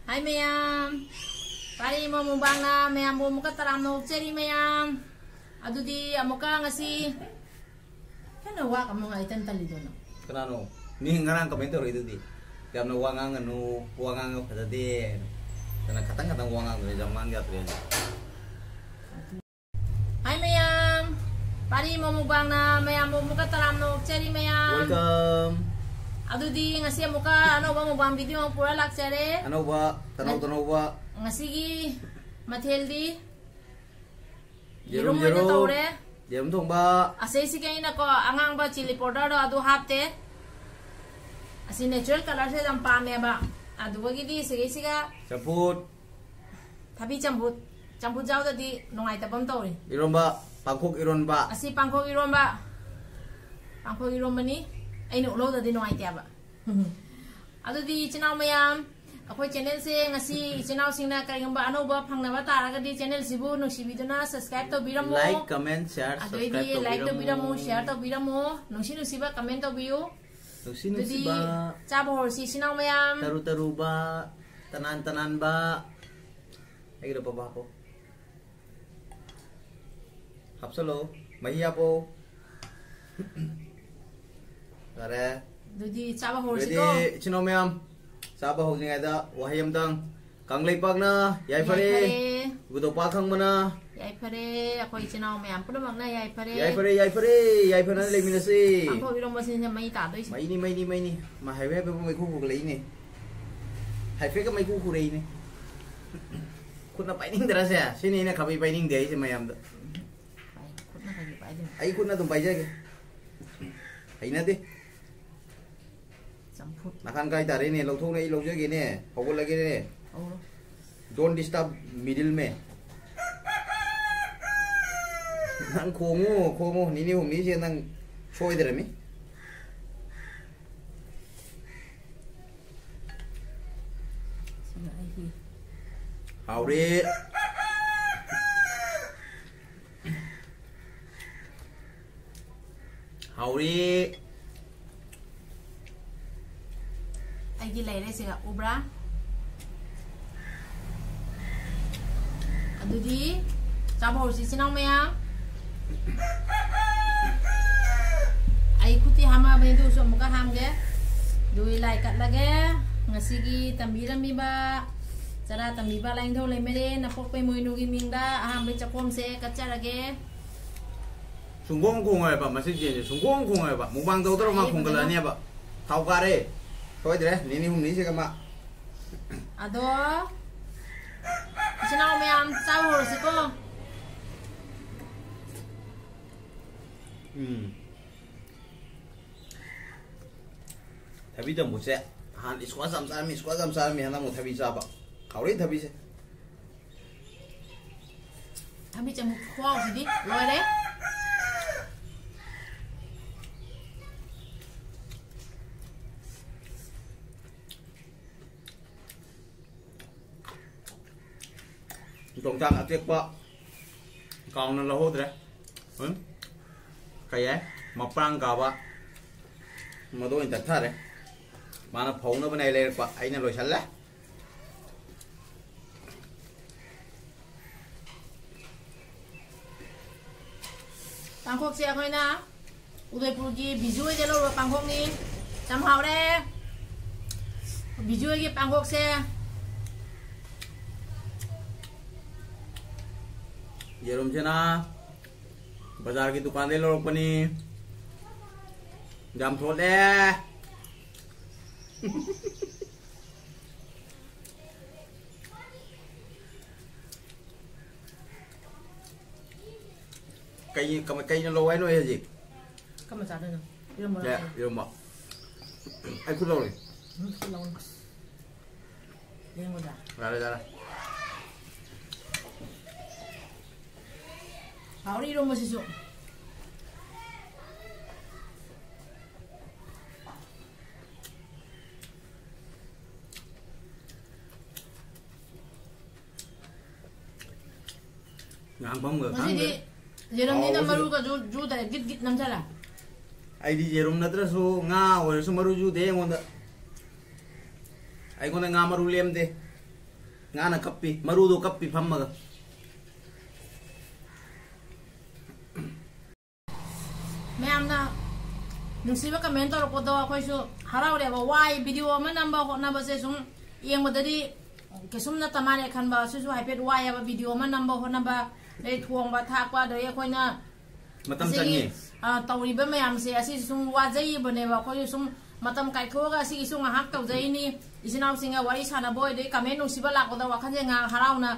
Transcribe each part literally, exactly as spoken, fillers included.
ꯍꯥꯏ ꯃꯌꯥꯝ, ꯄꯥꯔꯤ ꯃꯣꯃꯣꯕꯥꯡꯅ ꯃꯌꯥꯝꯕꯨ ꯑꯃꯨꯛꯀ ꯇꯔꯥꯝꯅ ꯑꯣꯛꯆꯔꯤ ꯃꯌꯥꯝ꯫ ꯑꯗꯨꯗꯤ ꯑꯃꯨꯛꯀ ꯉꯁꯤ ꯍꯦꯟꯅ ꯋꯥ ꯑꯃꯨꯛ ꯉꯥꯏꯇꯟ ꯇꯜꯂꯤꯗꯨꯅ꯫ ꯀꯅꯥꯅꯣ? ꯃꯤ ꯉꯔꯥꯡ ꯀꯃꯦꯟ ꯇꯧꯔꯛꯏꯗꯨꯗꯤ, "ꯌꯥꯝꯅ ꯋꯥ ꯉꯥꯡꯒꯅꯨ, ꯋꯥ ꯉꯥꯡꯕ ꯐꯖꯗꯦ", ꯑꯗꯨꯅ ꯈꯇꯪ ꯈꯇꯪ ꯋꯥ ꯉꯥꯡꯗꯣꯏꯅꯦ, ꯌꯥꯝ ꯉꯥꯡ ꯌꯥꯗ꯭ꯔꯦ꯫ ꯍꯥꯏ ꯃꯌꯥꯝ, ꯄꯥꯔꯤ ꯃꯣꯃꯣꯕꯥꯡꯅ ꯃꯌꯥꯝꯕꯨ ꯑꯃꯨꯛꯀ ꯇꯔꯥꯝꯅ ꯑꯣꯛꯆꯔꯤ ꯃꯌꯥꯝ꯫ Welcome. ꯑꯗꯨꯗꯤ ꯉꯁꯤ ꯑꯃꯨꯛꯀ ꯑꯅꯧꯕ ꯃꯨꯛꯕꯥꯡ ꯚꯤꯗꯤꯑꯣ ꯑꯃ ꯄꯨꯔ ꯂꯥꯛꯆꯔꯦ꯫ ꯑꯅꯧꯕ, ꯇꯅꯧ ꯇꯅꯧꯕ꯫ ꯉꯁꯤꯒꯤ ꯃꯊꯦꯜꯗꯤ ꯌꯦꯔꯨꯝ ꯌꯦꯔꯨꯝ, ꯑꯣꯏꯅ ꯌꯦꯔꯨꯝ꯫ ꯇꯧꯔꯦ꯫ ꯌꯦꯔꯨꯝ ꯊꯣꯡꯕ꯫ ꯑꯁꯤꯁꯤꯒꯤ ꯑꯩꯅꯀꯣ ꯑꯉꯥꯡꯕ ꯆꯤꯂꯤ ꯄꯥꯎꯗꯔꯗꯣ ꯑꯗꯨ ꯍꯥꯞꯇꯦ꯫ ꯑꯁꯤ natural colourꯁꯦ ꯌꯥꯝ ꯄꯥꯝꯃꯦꯕ꯫ ꯑꯗꯨꯒꯤꯗꯤ ꯁꯤꯒꯤꯁꯤꯒ ꯆꯝꯐꯨꯠ꯫ ꯊꯕꯤ ꯆꯝꯐꯨꯠ꯫ ꯆꯝꯐꯨꯠ ꯌꯥꯎꯗꯗꯤ ꯅꯨꯡꯉꯥꯏꯇꯕ ꯑꯃ ꯇꯧꯔꯤ꯫ ꯏꯔꯣꯝꯕ, ꯄꯥꯡꯈꯣꯛ ꯏꯔꯣꯟꯕ꯫ ꯑꯁꯤ ꯄꯥꯡꯈꯣꯛ ꯏꯔꯣꯝꯕ꯫ ꯄꯥꯡꯈꯣꯛ ꯏꯔꯣꯝꯕꯅꯤ꯫ ꯑꯩꯅ ꯎꯠꯍꯧꯗꯗꯤ ꯅꯨꯡꯉꯥꯏꯇꯦꯕ꯫ ꯑꯗꯨꯗꯤ ꯏꯆꯤꯟ ꯏꯅꯥꯎ ꯃꯌꯥꯝ, ꯑꯩꯈꯣꯏ channelꯁꯦ ꯉꯁꯤ ꯏꯆꯤꯟ ꯏꯅꯥꯎꯁꯤꯡꯅ ꯀꯔꯤꯒꯨꯝꯕ ꯑꯅꯧꯕ ꯐꯪꯅꯕ ꯇꯥꯔꯒꯗꯤ channelꯁꯤꯕꯨ ꯅꯨꯡꯁꯤꯕꯤꯗꯨꯅ subscribe ꯇꯧꯕꯤꯔꯝꯃꯣ꯫ Like, comment, share, ꯑꯗꯨꯑꯣꯏꯗꯤ subscribe like ꯇꯧꯕꯤꯔꯝꯃꯣ, ꯇꯧꯕꯤꯔꯝꯃꯣ, share ꯇꯧꯕꯤꯔꯝꯃꯣ, ꯅꯨꯡꯁꯤ ꯅꯨꯡꯁꯤꯕ comment ꯇꯧꯕꯤꯌꯨ꯫ ꯅꯨꯡꯁꯤ ꯑꯗꯨꯗꯤ ꯅꯨꯡꯁꯤꯕ꯫ ꯆꯥꯕ ꯍꯧꯔꯁꯤ ꯏꯆꯤꯟ ꯏꯅꯥꯎ ꯃꯌꯥꯝ꯫ ꯇꯔꯨ ꯇꯔꯨꯕ, ꯇꯅꯥꯟ ꯇꯅꯥꯟꯕ꯫ ꯑꯩꯒꯤꯗꯣ ꯄꯞꯄ ꯍꯥꯞꯄꯣ꯫ ꯍꯥꯞꯆꯜꯂꯣ꯫ ꯃꯍꯤ ꯍꯥꯞꯄꯣ꯫ ꯌꯥꯔꯦ꯫ ꯑꯗꯨꯗꯤ ꯆꯥꯕ ꯍꯧꯔꯁꯤꯀꯣ꯫ ꯑꯗꯨꯗꯤ ꯏꯆꯤꯟ ꯏꯅꯥꯎ ꯃꯌꯥꯝ, ꯆꯥꯕ ꯍꯧꯗ꯭ꯔꯤꯉꯩꯗ ꯋꯥꯍꯩ ꯑꯃꯇꯪ꯫ ꯀꯪꯂꯩꯄꯥꯛꯅ ꯌꯥꯏꯐꯔꯦ꯫ ꯌꯥꯏꯐꯔꯦ꯫ ꯏꯕꯨꯙꯧ ꯄꯥꯈꯪꯕꯅ ꯌꯥꯏꯐꯔꯦ꯫ ꯑꯩꯈꯣꯏ ꯏꯆꯤꯟ ꯏꯅꯥꯎ ꯃꯌꯥꯝ ꯄꯨꯝꯅꯃꯛꯅ ꯌꯥꯏꯐꯔꯦ꯫ ꯌꯥꯏꯐꯔꯦ, ꯌꯥꯏꯐꯔꯦ, ꯌꯥꯏꯐꯅ ꯑꯁ, ꯂꯩꯃꯤꯟꯅꯁꯤ꯫ ꯄꯥꯡꯈꯣꯛ ꯏꯔꯣꯝꯕꯁꯤꯅ ꯃꯩ ꯇꯥꯗꯣꯏꯁꯦ꯫ ꯃꯩꯅꯤ, ꯃꯩꯅꯤ, ꯃꯩꯅꯤ꯫ ꯃꯥ ꯍꯥꯏꯐꯦꯠ ꯍꯥꯏꯐꯦꯠ ꯃꯩꯈꯨ ꯈꯨꯒꯠꯂꯛꯏꯅꯦ꯫ ꯍꯥꯏꯐꯦꯠꯀ ꯃꯩꯈꯨ ꯈꯨꯔꯛꯏꯅꯦ꯫ ꯈꯨꯠꯅ ꯄꯥꯏꯅꯤꯡꯗ꯭ꯔꯁꯦ? ꯁꯤꯅꯤ ꯑꯩꯅ ꯈꯥꯕꯩ ꯄꯥꯏꯅꯤꯡꯗꯦ ꯍꯥꯏꯁꯦ ꯃꯌꯥꯝꯗ꯫ ꯄꯥꯏ, ꯈꯨꯠꯅ ꯀꯩꯒꯤ ꯄꯥꯏꯗꯣꯏꯅꯣ? ꯑꯩ ꯈꯨꯠꯅ ꯑꯗꯨꯝ ꯄꯥꯏꯖꯒꯦ꯫ ꯍꯩꯅꯗꯦ꯫ ꯆꯝꯐꯨꯠ꯫ ꯅꯥꯈꯥꯟ ꯀꯥꯏ ꯇꯥꯔꯦꯅꯦ? ꯂꯧꯊꯣꯛꯅ ꯑꯩ ꯂꯧꯖꯒꯦꯅꯦ꯫ ꯍꯧꯒꯠꯂꯒꯦꯅꯦ꯫ ꯍꯧꯔꯣ꯫ Don't disturb middle man꯫ ꯅꯪ ꯈꯣꯡꯉꯨ, ꯈꯣꯡꯉꯨ꯫ ꯅꯤꯅꯤ ꯍꯨꯝꯅꯤꯁꯦ ꯅꯪ ꯁꯣꯏꯗ꯭ꯔꯃꯤ꯫ ꯁꯤꯅ ꯑꯩꯒꯤ ꯍꯥꯎꯔꯦ꯫ ꯍꯥꯎꯔꯦ꯫ ꯑꯩꯒꯤ ꯂꯩꯔꯦ ꯁꯤꯒ, ꯎꯕ꯭ꯔꯥ? ꯑꯗꯨꯗꯤ ꯆꯥꯕ ꯍꯧꯔꯁꯤ, ꯏꯆꯤꯟ ꯏꯅꯥꯎ ꯃꯌꯥꯝ꯫ ꯑꯩ ꯈꯨꯠꯇꯤ ꯍꯥꯝꯃꯛꯑꯕꯅꯤ, ꯑꯗꯨꯁꯨ ꯑꯃꯨꯛꯀ ꯍꯥꯝꯒꯦ꯫ ꯑꯗꯨꯒꯤ ꯂꯥꯏ ꯀꯠꯂꯒꯦ꯫ ꯉꯁꯤꯒꯤ ꯇꯝꯕꯤꯔꯝꯃꯤꯕ ꯆꯔꯥ ꯇꯝꯕꯤꯕ ꯂꯥꯏꯅꯤꯡꯊꯧ ꯂꯩꯃꯔꯦꯟ ꯅꯄꯣꯛꯄ ꯏꯃꯣꯏꯅꯨꯒꯤ ꯃꯤꯡꯗ ꯑꯍꯥꯟꯕꯩ ꯆꯥꯛꯈꯣꯝꯁꯦ ꯀꯠꯆꯔꯒꯦ꯫ ꯁꯨꯡꯈꯣꯡ ꯈꯣꯡꯉꯣꯏꯕ, ꯃꯁꯤ ꯖꯦꯟꯁꯦ ꯁꯨꯡꯈꯣꯡ ꯈꯣꯡꯉꯣꯏꯕ꯫ ꯃꯨꯛꯕꯥꯡ ꯇꯧꯗ꯭ꯔ ꯃꯥ ꯈꯣꯡꯒꯠꯂꯛꯑꯅꯦꯕ꯫ ꯊꯥꯎ ꯀꯥꯔꯦ꯫ ꯁꯣꯏꯗ꯭ꯔꯦ, ꯅꯤꯅꯤ ꯍꯨꯝꯅꯤꯁꯤꯒ ꯃꯥ꯫ ꯑꯗꯣ, ꯏꯆꯤꯟ ꯏꯅꯥꯎ ꯃꯌꯥꯝ ꯆꯥꯕ ꯍꯧꯔꯁꯤꯀꯣ꯫ ꯎꯝ꯫ ꯊꯕꯤ ꯆꯝꯐꯨꯠꯁꯦ ꯍꯥꯟꯅ squash ꯌꯥꯝ ꯆꯥꯔꯝꯃꯤ, squash ꯌꯥꯝ ꯆꯥꯔꯝꯃꯤ, ꯍꯟꯗꯛ ꯑꯃꯨꯛ ꯊꯕꯤ ꯆꯥꯕ꯫ ꯍꯥꯎꯔꯦ ꯊꯕꯤꯁꯦ꯫ ꯊꯕꯤ ꯆꯝꯐꯨꯠ ꯈꯨꯍꯥꯎꯁꯤꯗꯤ ꯂꯣꯏꯔꯦ꯫ ꯌꯣꯡꯆꯥꯛ ꯑꯇꯦꯛꯄ ꯀꯥꯎꯅ ꯂꯧꯍꯧꯗ꯭ꯔꯦ꯫ ꯎꯝ? ꯀꯩ ꯍꯥꯏ? ꯃꯄ꯭ꯔꯥꯡ ꯀꯥꯕ꯫ ꯃꯗꯨ ꯑꯣꯏꯅ ꯇꯛꯊꯔꯦ꯫ ꯃꯥꯅ ꯐꯧꯅꯕꯅꯦ ꯂꯩꯔꯛꯄ꯫ ꯑꯩꯅ ꯂꯣꯏꯁꯜꯂꯦ꯫ ꯄꯥꯡꯈꯣꯛꯁꯦ ꯑꯩꯈꯣꯏꯅ ꯎꯗꯩꯄꯨꯔꯒꯤ ꯕꯤꯖꯨ ꯍꯣꯏꯗ ꯂꯧꯔꯨꯕ ꯄꯥꯡꯈꯣꯛꯅꯤ꯫ ꯌꯥꯝ ꯍꯥꯎꯔꯦ꯫ ꯕꯤꯖꯨ ꯍꯣꯏꯒꯤ ꯄꯥꯡꯈꯣꯛꯁꯦ꯫ ꯌꯦꯔꯨꯝꯁꯤꯅ ꯕꯖꯥꯔꯒꯤ ꯗꯨꯀꯥꯟꯗꯩ ꯂꯧꯔꯛꯄꯅꯤ꯫ ꯌꯥꯝ ꯊꯣꯠꯂꯦ꯫ ꯀꯩ, ꯀꯃ-, ꯀꯩꯅ ꯂꯧ ꯍꯥꯏꯅꯣ ꯑꯩ ꯍꯧꯖꯤꯛ? ꯀꯃ ꯆꯥꯗꯣꯏꯅꯣ? ꯏꯔꯣꯝꯕ ꯌꯥ, ꯂꯧꯁꯦ꯫ ꯏꯔꯣꯝꯕ꯫ ꯑꯩ ꯈꯨꯠ ꯂꯧꯔꯤ꯫ ꯎꯝ, ꯈꯨꯠ ꯂꯧꯅꯨ꯫ ꯂꯦꯡꯕꯗ꯫ ꯌꯥꯔꯦ, ꯌꯥꯔꯦ꯫ ꯍꯥꯎꯔꯤ ꯏꯔꯣꯝꯕꯁꯤꯁꯨ꯫ ꯉꯥꯡꯐꯝꯒ ꯉꯁꯤꯗꯤ ꯈꯪꯗ꯭ꯔꯦ꯫ ꯌꯦꯔꯨꯝꯅꯤꯅ ꯍꯥꯎꯕꯁꯤꯗ꯫ ꯃꯔꯨꯒ ꯖꯨ-, ꯖꯨꯗꯔꯦ, ꯒꯤꯠ ꯒꯤꯠ ꯅꯝꯖꯜꯂꯦ꯫ ꯑꯩꯗꯤ ꯌꯦꯔꯨꯝ ꯅꯠꯇ꯭ꯔꯁꯨ ꯉꯥ ꯑꯣꯏꯔꯁꯨ ꯃꯔꯨ ꯖꯨꯗꯦ ꯑꯩꯉꯣꯟꯗ꯫ ꯑꯩꯉꯣꯟꯗ ꯉꯥ ꯃꯔꯨ ꯂꯦꯝꯗꯦ꯫ ꯉꯥꯅ ꯀꯞꯄꯤ, ꯃꯔꯨꯗꯣ ꯀꯞꯄꯤ ꯐꯝꯃꯒ꯫ ꯅꯨꯡꯁꯤꯕ ꯀꯃꯦꯟ ꯇꯧꯔꯛꯄꯗꯣ ꯑꯩꯈꯣꯏꯁꯨ ꯍꯔꯥꯎꯔꯦꯕ꯫ ꯋꯥꯏ, ꯚꯤꯗꯤꯑꯣ ꯑꯃ ꯅꯝꯕ ꯍꯣꯠꯅꯕꯁꯦ ꯁꯨꯝ ꯌꯦꯡꯕꯗꯗꯤ ꯀꯩꯁꯨꯝ ꯅꯠꯇ ꯃꯥꯜꯂꯦ ꯈꯟꯕ, ꯑꯁꯤꯁꯨ ꯍꯥꯏꯐꯦꯠ ꯋꯥꯏꯑꯦꯕ꯫ ꯚꯤꯗꯤꯑꯣ ꯑꯃ ꯅꯝꯕ ꯍꯣꯠꯅꯕ, ꯑꯗꯩ ꯊꯣꯡꯕ ꯊꯥꯛꯄ, ꯑꯗꯩ ꯑꯩꯈꯣꯏꯅ ꯃꯇꯝ ꯑꯁꯤꯒꯤ, ꯆꯪꯉꯤ꯫ ꯑ, ꯇꯧꯔꯤꯕ ꯃꯌꯥꯝꯁꯦ ꯑꯁꯤꯁꯨ ꯁꯨꯝ ꯋꯥꯖꯩꯕꯅꯦꯕ꯫ ꯑꯩꯈꯣꯏꯁꯨ ꯁꯨꯝ ꯃꯇꯝ ꯀꯥꯏꯊꯣꯛꯑꯒ ꯑꯁꯤꯒꯤꯁꯨ ꯉꯥꯏꯍꯥꯛ ꯇꯧꯖꯩꯅꯤ꯫ ꯏꯆꯤꯟ ꯏꯅꯥꯎꯁꯤꯡꯒ ꯋꯥꯔꯤ ꯁꯥꯟꯅꯕ ꯑꯣꯏꯗꯣꯏ, ꯀꯃꯦꯟ ꯅꯨꯡꯁꯤꯕ ꯂꯥꯛꯄꯗ ꯋꯥꯈꯜꯁꯦ ꯉꯥꯏꯍꯥꯛ ꯍꯔꯥꯎꯅ꯫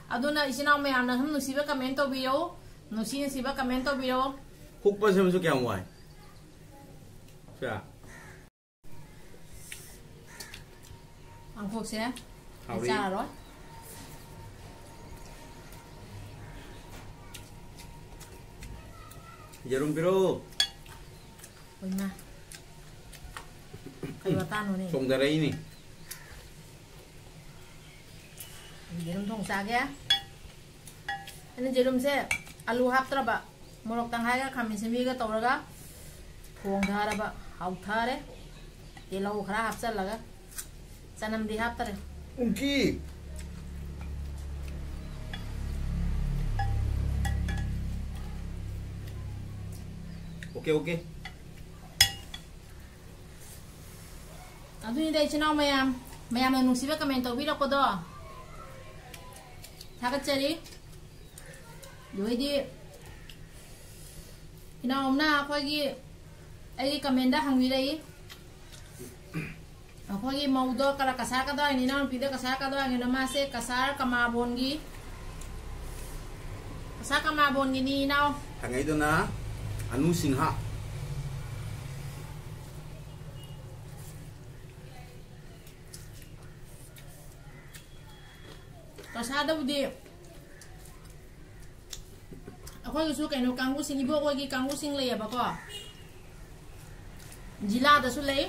ꯑꯗꯨꯅ ꯏꯆꯤꯟ ꯏꯅꯥꯎ ꯃꯌꯥꯝꯅ ꯁꯨꯝ ꯅꯨꯡꯁꯤꯕ ꯀꯃꯦꯟ ꯇꯧꯕꯤꯌꯣ, ꯅꯨꯡꯁꯤ ꯅꯨꯡꯁꯤꯕ ꯀꯃꯦꯟ ꯇꯧꯕꯤꯌꯣ꯫ ꯍꯨꯛꯄ ꯁꯦꯝꯕꯁꯨ ꯀꯌꯥꯝ ꯋꯥꯏ꯫ ꯁꯦ꯫ ꯄꯥꯡꯈꯣꯛꯁꯦ ꯑꯩ ꯍꯥꯎꯔꯤ꯫ ꯆꯥꯔꯔꯣꯏ꯫ ꯌꯦꯔꯨꯝ ꯄꯤꯔꯛꯑꯣ꯫ ꯍꯣꯏꯃ꯫ ꯀꯩ ꯋꯥꯇꯥꯅꯣꯅꯦ? ꯆꯣꯡꯊꯔꯛꯏꯅꯤ꯫ ꯌꯦꯔꯨꯝ ꯊꯣꯡ ꯆꯥꯒꯦ꯫ ꯑꯩꯅ ꯌꯦꯔꯨꯝꯁꯦ ꯑꯂꯨ ꯍꯥꯞꯇ꯭ꯔꯕ, ꯃꯣꯔꯣꯛ ꯇꯪꯈꯥꯏꯒ ꯈꯥꯃꯦꯟ ꯑꯁꯤꯟꯕꯤꯒ ꯇꯧꯔꯒ ꯊꯣꯡꯊꯔꯕ, ꯍꯥꯎꯊꯔꯦ꯫ ꯇꯤꯜꯍꯧ ꯈꯔ ꯍꯥꯞꯆꯜꯂꯒ, ꯆꯅꯝꯗꯤ ꯍꯥꯞꯇꯔꯦ꯫ ꯎꯝꯀꯤ꯫ Okay, okay. ꯑꯗꯨꯅꯤꯗ, ꯏꯆꯤꯟ ꯏꯅꯥꯎ ꯃꯌꯥꯝ, ꯃꯌꯥꯝꯅ ꯅꯨꯡꯁꯤꯕ ꯀꯃꯦꯟ ꯇꯧꯕꯤꯔꯛꯄꯗꯣ ꯊꯥꯒꯠꯆꯔꯤ꯫ ꯑꯗꯨ ꯑꯣꯏꯗꯤ ꯏꯅꯥꯎ ꯑꯃꯅ ꯑꯩꯈꯣꯏꯒꯤ, ꯑꯩꯒꯤ ꯀꯃꯦꯟꯗ ꯍꯪꯕꯤꯔꯛꯏ, ꯑꯩꯈꯣꯏꯒꯤ ꯃꯧꯗꯣ ꯀꯔ-, ꯀꯁꯥꯔ ꯀꯗꯥꯏꯅꯤ, ꯏꯅꯥꯎꯅꯨꯄꯤꯗ ꯀꯁꯥꯔ ꯀꯗꯥꯏꯅꯤꯅꯣ? ꯃꯥꯁꯦ ꯀꯁꯥꯔ ꯀꯃꯥꯕꯣꯟꯒꯤ, ꯀꯁꯥꯔ ꯀꯃꯥꯕꯣꯟꯒꯤꯅꯤ ꯏꯅꯥꯎ꯫ ꯊꯥꯡꯉꯩꯗꯨꯅ ꯑꯅꯨ ꯁꯤꯡꯍ꯫ ꯀꯁꯥꯔꯗꯕꯨꯗꯤ ꯑꯩꯈꯣꯏꯒꯤꯁꯨ ꯀꯩꯅꯣ ꯀꯥꯡꯕꯨꯁꯤꯡ, ꯏꯕꯣꯛ ꯍꯣꯏꯒꯤ ꯀꯥꯡꯕꯨꯁꯤꯡ ꯂꯩꯌꯦꯕꯀꯣ, ꯖꯤꯂꯥꯗꯁꯨ ꯂꯩ꯫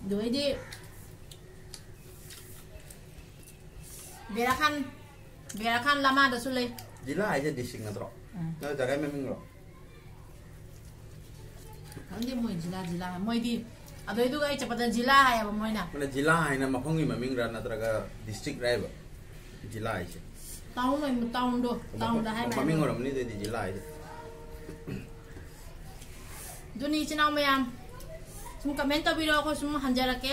ꯑꯗꯨ ꯑꯣꯏꯗꯤ ꯕꯦꯔꯥꯈꯥꯟ, ꯕꯦꯔꯥꯈꯥꯟ ꯂꯃꯥꯗꯁꯨ ꯂꯩ꯫ ꯖꯤꯂꯥ ꯍꯥꯏꯁꯦ ꯗꯤꯁꯇ꯭ꯔꯤꯛ ꯅꯠꯇ꯭ꯔꯣ? ꯎꯝ꯫ ꯅꯣꯏ ꯖꯒꯥꯒꯤ ꯃꯃꯤꯡꯂꯣ? ꯈꯪꯗꯦ, ꯃꯣꯏ ꯖꯤꯂꯥ, ꯖꯤꯂꯥ꯫ ꯃꯣꯏꯗꯤ ꯑꯗꯨꯏꯗꯨꯒ ꯑꯩ ꯆꯠꯄꯗ ꯖꯤꯂꯥ ꯍꯥꯏꯌꯦꯕ ꯃꯣꯏꯅ꯫ ꯃꯣꯏꯅ ꯖꯤꯂꯥ ꯍꯥꯏꯅ ꯃꯐꯝꯒꯤ ꯃꯃꯤꯡꯔ ꯅꯠꯇ꯭ꯔꯒ ꯗꯤꯁꯇ꯭ꯔꯤꯛ ꯍꯥꯏꯕ? ꯖꯤꯂꯥ ꯍꯥꯏꯁꯦ꯫ ꯇꯥꯎꯟ ꯑꯣꯏ-, ꯇꯥꯎꯟꯗꯣ, ꯃꯐꯝ-, ꯇꯥꯎꯟꯗ ꯍꯥꯏ ꯃꯃꯤꯡ ꯃꯥꯜꯂꯦ꯫ ꯑꯣꯏꯔꯝꯅꯤ ꯑꯗꯨꯗꯤ ꯖꯤꯂꯥ ꯍꯥꯏꯁꯦ꯫ ꯑꯗꯨꯅꯤ, ꯏꯆꯤꯟ ꯏꯅꯥꯎ ꯃꯌꯥꯝ, ꯁꯨꯝ comment ꯇꯧꯕꯤꯔꯛꯑꯣ, ꯑꯩꯈꯣꯏ ꯁꯨꯝ ꯍꯟꯖꯔꯛꯀꯦ꯫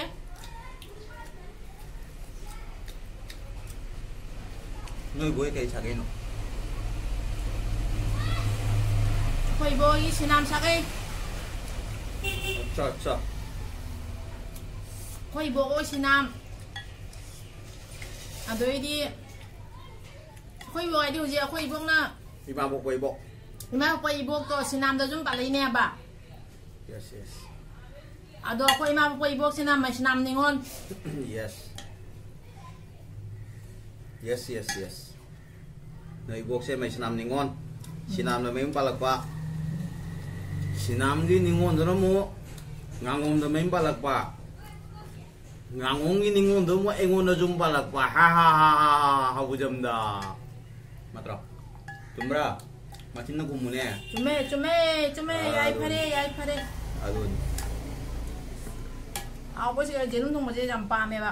ꯅꯣꯏ ꯕꯣꯏ ꯀꯩ ꯁꯥꯒꯩꯅꯣ? ꯑꯩꯈꯣꯏ ꯕꯣꯏꯒꯤ ꯁꯤꯅꯥꯝ ꯁꯥꯒꯩ꯫ ꯑꯠꯆꯥ, ꯑꯠꯆꯥ꯫ ꯑꯩꯈꯣꯏ ꯕꯣꯛ ꯍꯣꯏ ꯁꯤꯅꯥꯝ꯫ ꯑꯗꯩꯗꯤ ꯑꯩꯈꯣꯏ ꯕꯣꯛ ꯍꯥꯏꯗꯤ ꯍꯧꯖꯤꯛ ꯑꯩꯈꯣꯏ ꯏꯕꯣꯛꯅ ꯏꯃꯥ ꯄꯣꯛꯄ ꯏꯕꯣꯛ꯫ ꯏꯃꯥ ꯄꯣꯛꯄ ꯏꯕꯣꯛꯇꯣ ꯁꯤꯅꯥꯝꯗ ꯌꯨꯝ ꯄꯥꯜꯂꯛꯏꯅꯦꯕ꯫ Yes, yes. ꯑꯗꯣ ꯑꯩꯈꯣꯏ ꯏꯃꯥ ꯄꯣꯛꯄ ꯏꯕꯣꯛꯁꯤꯅ ꯃꯩꯁꯅꯥꯝ ꯅꯤꯉꯣꯜ꯫ Yes. Yes, yes, yes. ꯅꯣꯏ ꯏꯕꯣꯛꯁꯦ ꯃꯩꯁꯅꯥꯝ ꯅꯤꯉꯣꯜ꯫ ꯁꯤꯅꯥꯝꯗ ꯃꯌꯨꯝ ꯄꯥꯜꯂꯛꯄ꯫ ꯁꯤꯅꯥꯝꯒꯤ ꯅꯤꯉꯣꯜꯗꯨꯅ ꯑꯃꯨꯛ ꯉꯥꯉꯣꯝꯗ ꯃꯌꯨꯝ ꯄꯥꯜꯂꯛꯄ꯫ ꯉꯥꯉꯣꯝꯒꯤ ꯅꯤꯉꯣꯜꯗꯣ ꯑꯃꯨꯛ ꯑꯩꯉꯣꯟꯗ ꯌꯨꯝ ꯄꯥꯜꯂꯛꯄ꯫ ꯍꯥ, ꯍꯥ, ꯍꯥ, ꯍꯥ, ꯍꯥ, ꯍꯥ, ꯍꯥꯎꯕꯖꯝꯗ꯫ ꯅꯠꯇ꯭ꯔꯣ? ꯆꯨꯝꯕ꯭ꯔꯥ? ꯃꯆꯤꯟꯅ ꯈꯨꯝꯃꯨꯅꯦ꯫ ꯆꯨꯝꯃꯦ, ꯆꯨꯝꯃꯦ, ꯆꯨꯝꯃꯦ꯫ ꯑꯥ, ꯌꯥꯏꯐꯔꯦ, ꯑꯗꯨꯅꯤ꯫ ꯌꯥꯏꯐꯔꯦ꯫ ꯑꯗꯨꯅꯤ꯫ ꯍꯥꯎꯕꯁꯤꯒ ꯌꯦꯔꯨꯝ ꯊꯣꯡꯕꯁꯦ ꯌꯥꯝ ꯄꯥꯝꯃꯦꯕ꯫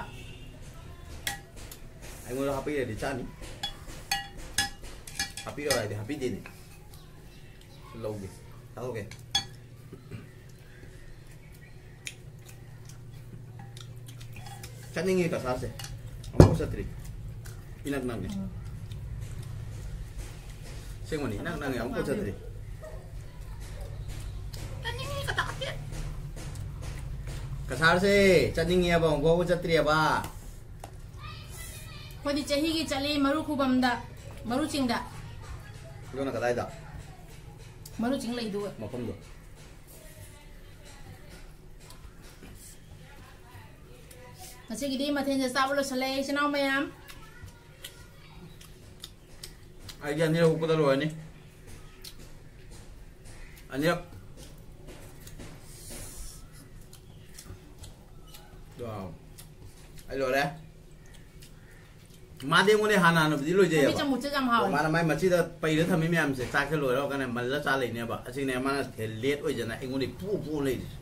ꯑꯩꯉꯣꯟꯗ ꯍꯥꯞꯄꯤꯔꯗꯤ ꯆꯥꯅꯤ꯫ ꯍꯥꯞꯄꯤꯔꯣ ꯍꯥꯏꯗꯤ ꯍꯥꯞꯄꯤꯗꯦꯅꯦ꯫ ꯂꯧꯒꯦ꯫ ꯆꯥꯊꯣꯛꯀꯦ꯫ ꯆꯠꯅꯤꯡꯉꯦ ꯀꯁꯥꯔꯁꯦ꯫ ꯑꯃꯨꯛꯐꯥꯎ ꯆꯠꯇ꯭ꯔꯤ꯫ ꯏꯅꯛ ꯅꯛꯅꯦ꯫ ꯎꯝ꯫ ꯑꯁꯦꯡꯕꯅꯤ, ꯏꯅꯛ ꯅꯛꯅꯦ, ꯑꯃꯨꯛꯐꯥꯎ ꯆꯠꯇ꯭ꯔꯤ꯫ ꯆꯠꯅꯤꯡꯉꯦ ꯀꯇꯥ ꯀꯇꯦ꯫ ꯀꯁꯥꯔꯁꯦ ꯆꯠꯅꯤꯡꯉꯦꯕ, ꯑꯃꯨꯛꯐꯥꯎꯕ ꯆꯠꯇ꯭ꯔꯤꯑꯕ꯫ ꯑꯩꯈꯣꯏꯗꯤ ꯆꯍꯤꯒꯤ ꯆꯠꯂꯤ ꯃꯔꯨ ꯈꯨꯕꯝꯗ, ꯃꯔꯨ ꯆꯤꯡꯗ꯫ ꯑꯗꯨꯅ ꯀꯗꯥꯏꯗ? ꯃꯔꯨ ꯆꯤꯡ ꯂꯩꯗꯨ꯫ ꯃꯐꯝꯗꯣ꯫ ꯉꯁꯤꯒꯤꯗꯤ ꯃꯊꯦꯜꯁꯦ ꯆꯥꯕ ꯂꯣꯏꯁꯤꯜꯂꯦ, ꯏꯆꯤꯟ ꯏꯅꯥꯎ ꯃꯌꯥꯝ꯫ ꯑꯩꯗꯤ ꯑꯅꯤꯔꯛ ꯍꯨꯛꯄꯗ ꯂꯣꯏꯔꯅꯤ꯫ ꯑꯅꯤꯔꯛ꯫ ꯋꯥꯎ꯫ ꯑꯩ ꯂꯣꯏꯔꯦ꯫ ꯃꯥꯗꯤ ꯑꯩꯉꯣꯟꯗ ꯍꯥꯟꯅ ꯍꯥꯟꯅꯕꯨꯗꯤ ꯂꯣꯏꯖꯩꯌꯦꯕ꯫ ꯊꯕꯤ ꯆꯃꯨꯠꯁꯦ ꯌꯥꯝ ꯍꯥꯎꯋꯦ꯫ ꯃꯥꯅ ꯃꯥꯏ ꯃꯆꯤꯗ ꯄꯩꯔ ꯊꯝꯃꯤ ꯃꯌꯥꯝꯁꯦ ꯆꯥꯛꯁꯦ ꯂꯣꯏꯔꯀꯥꯟꯗ ꯃꯜꯂ ꯆꯥ ꯂꯩꯅꯦꯕ꯫ ꯑꯁꯤꯅꯦ ꯃꯥꯅ ꯍꯦ-, late ꯑꯣꯏꯗꯅ ꯑꯩꯉꯣꯟꯗ ꯄꯨ ꯄꯨ ꯂꯩꯔꯤꯁꯦ꯫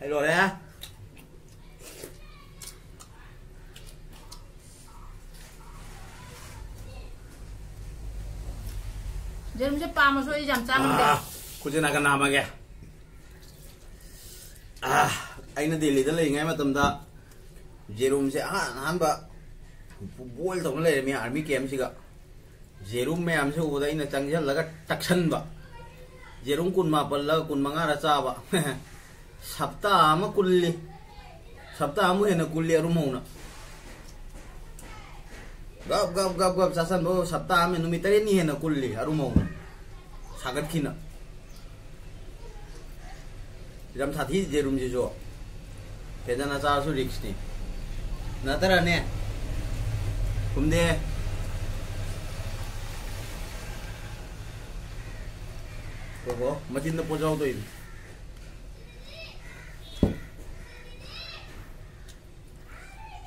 ꯑꯩ ꯂꯣꯏꯔꯦ꯫ ꯌꯦꯔꯨꯝꯁꯦ ꯄꯥꯝꯃꯁꯨ ꯑꯩ ꯌꯥꯝ ꯆꯥꯅꯤꯡꯗꯦ꯫ ꯑꯥ, ꯈꯨꯠꯁꯦ ꯅꯥꯀꯟ ꯅꯥꯝꯃꯒꯦ꯫ ꯑꯥ, ꯑꯩꯅ ꯗꯦꯜꯂꯤꯗ ꯂꯩꯔꯤꯉꯩ ꯃꯇꯝꯗ ꯌꯦꯔꯨꯝꯁꯦ ꯑꯍꯥꯟ ꯑꯍꯥꯟꯕ ꯕꯣꯏꯜ ꯇꯧꯅ ꯂꯩꯔꯝꯃꯤ ꯑꯥꯔꯃꯤ ꯀꯦꯝꯁꯤꯒ꯫ ꯌꯦꯔꯨꯝ ꯃꯌꯥꯝꯁꯦ ꯎꯕꯗ ꯑꯩꯅ ꯆꯪꯁꯤꯜꯂꯒ ꯇꯛꯁꯟꯕ꯫ ꯌꯦꯔꯨꯝ ꯀꯨꯟ ꯃꯥꯄꯜꯂ ꯀꯨꯟ ꯃꯉꯥꯔ ꯆꯥꯕ꯫ ꯁꯞꯇꯥ ꯑꯃ ꯀꯨꯜꯂꯤ꯫ ꯁꯞꯇꯥ ꯑꯃꯨꯛ ꯍꯦꯟꯅ ꯀꯨꯜꯂꯤ ꯑꯔꯨꯝ ꯍꯧꯅ꯫ ꯒꯞ ꯒꯞ ꯒꯞ ꯒꯞ ꯆꯥꯁꯟꯕ ꯁꯞꯇꯥ ꯑꯃ, ꯅꯨꯃꯤꯠ ꯇꯔꯦꯠꯅꯤ ꯍꯦꯟꯅ ꯀꯨꯜꯂꯤ ꯑꯔꯨꯝ ꯍꯧꯅ꯫ ꯁꯥꯒꯠꯈꯤꯅ꯫ ꯌꯥꯝ ꯁꯥꯊꯤ ꯌꯦꯔꯨꯝꯁꯤꯁꯨ꯫ ꯐꯖꯅ ꯆꯥꯔꯁꯨ ꯔꯤꯛꯁꯅꯤ꯫ ꯅꯠꯇ꯭ꯔꯅꯦ? ꯈꯨꯝꯗꯦ꯫ ꯑꯣꯍꯣ, ꯃꯆꯤꯟꯗ ꯄꯣꯠ ꯌꯥꯎꯗꯣꯏꯅꯤ꯫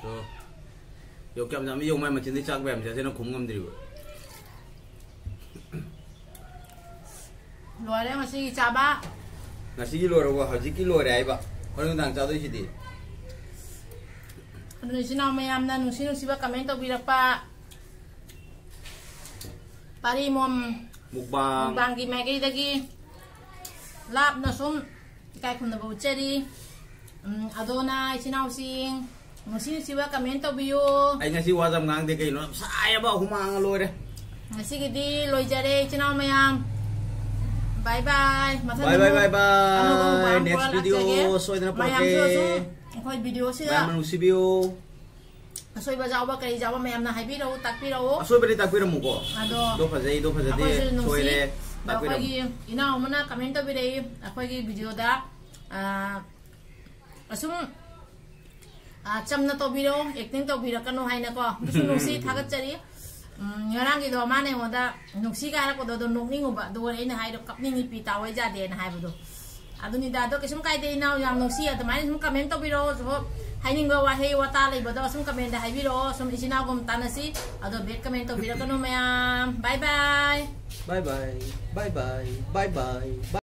ꯌꯣ꯫ ꯌꯣ, ꯀꯌꯥꯝ ꯌꯥꯝꯃꯤ ꯌꯦꯡꯉꯨ, ꯃꯥꯏ ꯃꯆꯤꯟꯗꯩ ꯆꯥꯛ ꯃꯌꯥꯝꯁꯦ ꯑꯁꯤꯅ ꯈꯨꯝ ꯉꯝꯗ꯭ꯔꯤꯕ꯫ ꯂꯣꯏꯔꯦ ꯉꯁꯤꯒꯤ ꯆꯥꯕ꯫ ꯉꯁꯤꯒꯤ ꯂꯣꯏꯔꯕꯣ? ꯍꯧꯖꯤꯛꯀꯤ ꯂꯣꯏꯔꯦ ꯍꯥꯏꯕ꯫ ꯍꯣꯔꯦꯟ ꯅꯨꯡꯗꯥꯡ ꯆꯥꯗꯣꯏꯁꯤꯗꯤ꯫ ꯑꯗꯨꯅ ꯏꯆꯤꯟ ꯏꯅꯥꯎ ꯃꯌꯥꯝꯅ ꯅꯨꯡꯁꯤ ꯅꯨꯡꯁꯤꯕ comment ꯇꯧꯕꯤꯔꯛꯄ, ꯄꯥꯔꯤ ꯃꯣꯝ ꯃꯨꯛꯕꯥꯡ꯫ ꯃꯨꯛꯕꯥꯡꯒꯤ ꯃꯥꯏꯀꯩꯗꯒꯤ ꯂꯥꯞꯅ ꯁꯨꯝ ꯏꯀꯥꯏ ꯈꯨꯝꯅꯕ ꯎꯠꯆꯔꯤ꯫ ꯎꯝ, ꯑꯗꯣꯅ ꯏꯆꯤꯟ ꯏꯅꯥꯎꯁꯤꯡ ꯅꯨꯡꯁꯤ ꯅꯨꯡꯁꯤꯕ comment ꯇꯧꯕꯤꯌꯨ꯫ ꯑꯩ ꯉꯁꯤ ꯋꯥ ꯌꯥꯝ ꯉꯥꯡꯗꯦ, ꯀꯩꯅꯣ ꯌꯥꯝ ꯁꯥꯏꯌꯦꯕ, ꯍꯨꯃꯥꯡꯅ ꯂꯣꯏꯔꯦ꯫ ꯉꯁꯤꯒꯤꯗꯤ ꯂꯣꯏꯖꯔꯦ ꯏꯆꯤꯟ ꯏꯅꯥꯎ ꯃꯌꯥꯝ꯫ Bye bye꯫ ꯃꯊꯪ bye bye ꯑꯃꯨꯛ bye bye꯫ ꯑꯅꯧꯕ ꯃꯨꯛꯕꯥꯡ next ꯄꯨꯔ video ꯂꯥꯛꯆꯒꯦ꯫ ꯁꯣꯏꯗꯅ ꯃꯌꯥꯝꯁꯨ ꯄꯨꯔꯛꯀꯦ꯫ ꯑꯗꯨꯝ ꯑꯩꯈꯣꯏ video ꯁꯤꯗ ꯃꯌꯥꯝꯅ ꯅꯨꯡꯁꯤꯕꯤꯌꯨ꯫ ꯑꯁꯣꯏꯕ ꯌꯥꯎꯕ ꯀꯔꯤ ꯌꯥꯎꯕ ꯃꯌꯥꯝꯅ ꯍꯥꯏꯕꯤꯔꯛꯎ, ꯇꯥꯛꯄꯤꯔꯛꯎ꯫ ꯑꯁꯣꯏꯕꯗꯤ ꯇꯥꯛꯄꯤꯔꯝꯃꯨꯀꯣ꯫ ꯑꯗꯣ ꯑꯗꯣ ꯐꯖꯩ, ꯑꯗꯣ ꯐꯖꯗꯦ, ꯑꯩꯈꯣꯏꯁꯨ ꯅꯨꯡꯁꯤ꯫ ꯁꯣꯏꯔꯦ, ꯑꯗꯣ ꯇꯥꯛꯄꯤꯔꯝꯃꯨ꯫ ꯑꯩꯈꯣꯏꯒꯤ ꯏꯅꯥꯎ ꯑꯃꯅ comment ꯇꯧꯕꯤꯔꯛꯏ ꯑꯩꯈꯣꯏꯒꯤ video ꯗ, ꯑ, ꯑꯁꯨꯝ, ꯑ, ꯆꯝꯅ ꯇꯧꯕꯤꯔꯛꯑꯣ, acting ꯇꯧꯕꯤꯔꯛꯀꯅꯨ ꯍꯥꯏꯅꯀꯣ꯫ ꯑꯗꯨꯁꯨ ꯅꯨꯡꯁꯤ, ꯊꯥꯒꯠꯆꯔꯤ꯫ ꯎꯝ, ꯉꯔꯥꯡꯒꯤꯗꯣ ꯃꯥꯅ ꯑꯩꯉꯣꯟꯗ ꯅꯨꯡꯁꯤꯒ ꯍꯥꯏꯔꯛꯄꯗꯣ ꯑꯗꯣ ꯅꯣꯛꯅꯤꯡꯉꯨꯕ, ꯑꯗꯨꯒ ꯑꯩꯅ ꯍꯥꯏꯗꯣ ꯀꯞꯅꯤꯡꯉꯤ, ꯄꯤ ꯇꯥꯑꯣꯏ ꯌꯥꯗꯦꯅ ꯍꯥꯏꯕꯗꯣ꯫ ꯑꯗꯨꯅꯤꯗ, ꯑꯗꯣ ꯀꯩꯁꯨꯝ ꯀꯥꯏꯗꯦ ꯏꯅꯥꯎ, ꯌꯥꯝ ꯅꯨꯡꯁꯤ꯫ ꯑꯗꯨꯃꯥꯏꯅ ꯁꯨꯝ comment ꯇꯧꯕꯤꯔꯛꯑꯣ, ꯁꯨꯝ ꯍꯥꯏꯅꯤꯡꯕ ꯋꯥꯍꯩ ꯋꯥꯇꯥ ꯂꯩꯕꯗꯣ ꯁꯨꯝ comment ꯗ ꯍꯥꯏꯕꯤꯔꯛꯑꯣ, ꯁꯨꯝ ꯏꯆꯤꯟ ꯏꯅꯥꯎꯒꯨꯝ ꯇꯥꯟꯅꯁꯤ꯫ ꯑꯗꯣ bad comment ꯇꯧꯕꯤꯔꯛꯀꯅꯨ ꯃꯌꯥꯝ꯫ Bye bye꯫ Bye bye, bye bye, bye bye, bye꯫